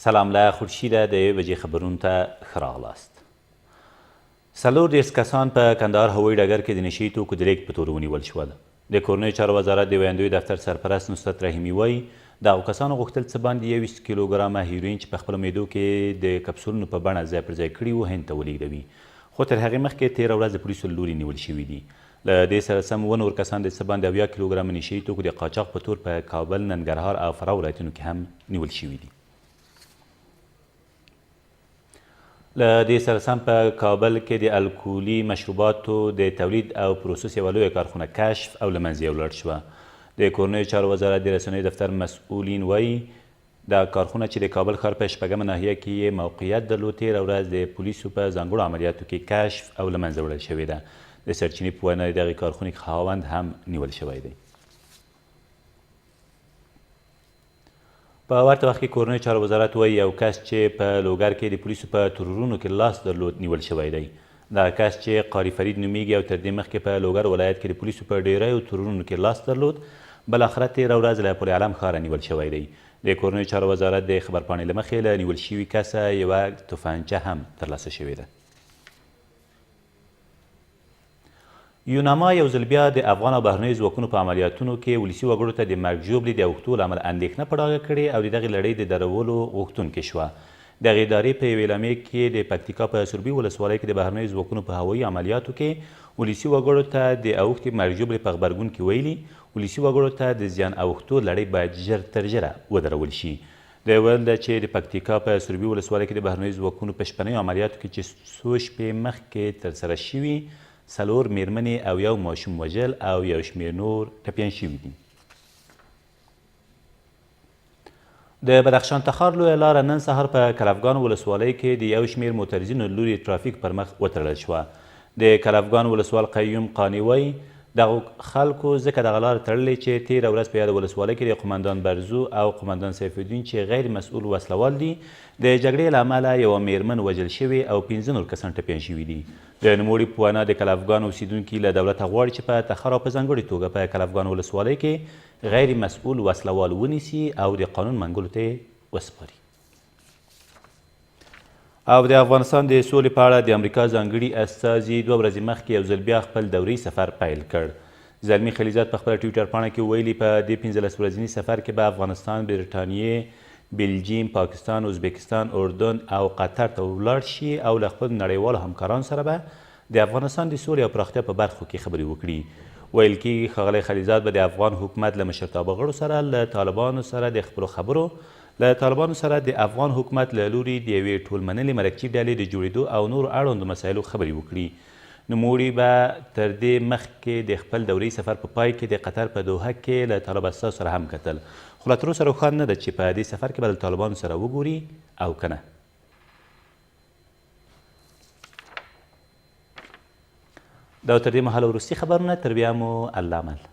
سلام له خورشیده د یوې بجې خبرونو ته ښه راغلاست. 34 کسان په کندهار هوایي ډګر کې د نشهيي توکو د لېږد په تور ونیول شول. د کورنیو چارو وزارت د ویندوی دفتر سرپرست نصرت رحیمي وایي، دغو کسانو غوښتل څه باندې 21 کیلوګرامه هیروین چې په خپلو معدو کې د کپسولونو په بڼه ځای پر ځای کړي وو، هند ته ولېږدوي. خو تر هغې مخکې تېره ورځ د پولیسو له لوري نیول شوي دي. له دې سره سم اووه نور کسان د څه باندې 70 کیلوګرامه نشهيي توکو د قاچاق په تور په کابل، ننګرهار او فراه ولایتونو کې هم نیول شوي دي. له دې سره سم په کابل کې د الکولي مشروباتو د تولید او پروسس یوه لویه کارخونه کشف او له منځه یوړل شوه. د کورنیو چارو وزارت د رسنیو دفتر مسؤلین وايي، دا کارخونه چې د کابل ښار په شپږمه ناحیه کې یې موقعیت درلود، تېره ورځ د پولیسو په ځانګړو عملیاتو کې کشف او له منځه وړل شوې ده. د سرچینې په وینا، د دغې کارخونې خاوند هم نیول شوی دی. په ورته وخت کې کورنیو چارو وزارت وایي، یو کس چې په لوګر کې د پولیسو په ترورونو کې لاس درلود، نیول شوی دی. دغه کس چې قاري فرید نومېږي او تر دې مخکې په لوګر ولایت کې د پولیسو په ډېریو ترورونو کې لاس درلود، بالاخره تېره ورځ له پل علم ښاره نیول شوی دی. د کورنیو چارو وزارت د خبرپاڼې له مخې، له نیول شوي کسه یوه تفنګچه هم ترلاسه شوې ده. یوناما یو ځل بیا د افغان او بهرنیو ځواکونو په عملیاتونو کې ولسي وګړو ته د مرګ ژوبلې د اوښتو له امله اندېښنه په ډاګه کړې او د دغې لړۍ د درولو غوښتونکې شوه. دغې ادارې په یوې اعلامیې کې د پکتیکا په سوربي ولسوالۍ کې د بهرنیو ځواکونو په هوایي عملیاتو کې ولسي وګړو ته د اوښتې مرګ ژوبلې په غبرګون کې ویلي، ولسي وګړو ته د زیان اوښتو لړۍ باید ژر تر ژره ودرول شي. د ویل ده چې د پکتیکا په سروبي ولسوالۍ کې د بهرنیو ځواکونو په شپنیو عملیاتو کې چې څو شپې مخکې ترسره شوي، څلور مېرمنې او یو ماشوم وژل او یو شمېر نور ټپیان شوي دي. د بدخشان تخار لویه لاره نن سهار په کلفګان ولسوالۍ کې د یو شمېر معترضینو له لوري ترافیک پر مخ وتړل شوه. د کلفګان ولسوال قیوم قانع وايي، دغو خلکو ځکه دغه لاره تړلې چې تېره ورځ په یاده ولسوالۍ کې د قومندان برزو او قومندان سیف الدین چې غیر مسؤل وسله وال دي، د جګړې له امله یوه مېرمن وژل شوې او پنځه نور کسان ټپیان شوي دي. د نوموړي په وینا، د کلفګان اوسېدونکي له دولته غواړي چې په تخار او په ځانګړې توګه په کلفګان ولسوالۍ کې غیر مسؤل وسله وال ونیسي او د قانون منګولو ته یې وسپاري. او د افغانستان د سولې په اړه د امریکا ځانګړي استازي دوه ورځې مخکې یو ځل بیا خپل دوري سفر پیل کړ. زلمي خلیلزاد په خپله ټویټر پاڼه کې ویلي، په دې 15 ورځني سفر کې به افغانستان، برټانیې، بلجیم، پاکستان، ازبیکستان، اردن او قطر ته ولاړ شي او له خپلو نړیوالو همکارانو سره به د افغانستان د سولې او پراختیا په برخو کې خبرې وکړي. ویل کېږي ښاغلی خلیلزاد به د افغان حکومت له مشرتابه غړو سره له طالبانو سره د خپلو خبرو له طالبانو سره د افغان حکومت له لوري د یوې ټولمنلې مرکچي ډلې د جوړېدو او نورو اړوندو مسایلو خبرې وکړي. نوموړي به تر دې مخکې د خپل دورهيي سفر په پای کې د قطر په دوحه کې له طالب استازو سره هم کتل، خو لا تر اوسه روښانه نه ده چې په دې سفر کې به له طالبانو سره وګوري او که نه. دا تر دې مهاله وروستي خبرونه، تر بیا مو الله مل.